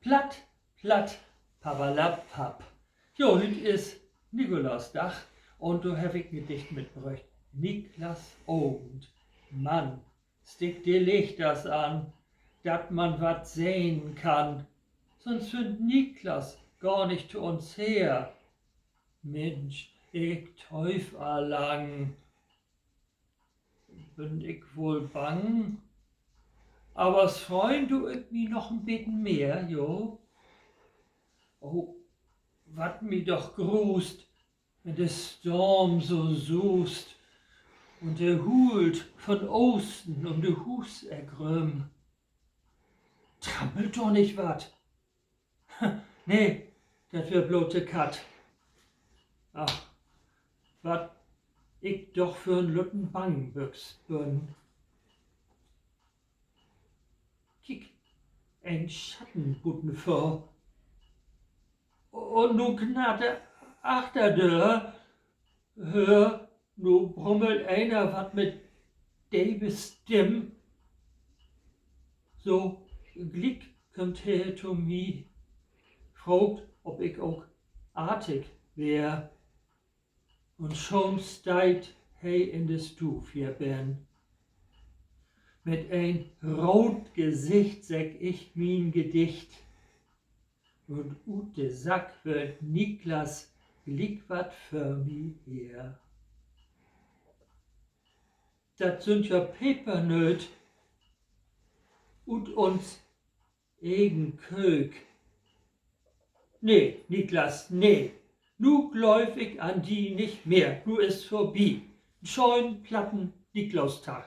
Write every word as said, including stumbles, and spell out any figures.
Platt, platt, papperlapapp. Jo, hüüt is Nikolausdag un dor heff ik en Gedicht mitbröcht. Niklas Avend. Mann, stick de Lichters an, dat man wat sehn kann. Sünst fünnt Niklas gor nich to uns her. Minsch, ik tööv al lang. Bün ik woll bang? Avers freuen do ik mi noch en beten mehr, jo. Oh, wat mi doch gruust, wenn de Storm so suust un de huult von Oosten üm de Huuseck rüm. Trampelt dor nich wat? Nee, dat weer bloot de Katt. Ach, wat ik doch för en lütten Bangbüx bün. Kiek, en Schatten buten vör. Un nu knarrt de Achterdöör. Höör, nu brummelt eener wat mit depe Stimm. So, gliek kümmt he to mi, fraagt, of ik ok artig weer. Un schon steiht he in de Stuuv hier binnen. Mit en root Gesicht segg ik mien Gedicht. Un ut de Sack hoolt Niklas gliek wat för mi her. Dat sünd ja Pepernööt ut uns egen Köök. Nee, Niklas, nee. Nu glööv ik an di nich mehr. Nu is vörbi. En schönen platten Niklausdag.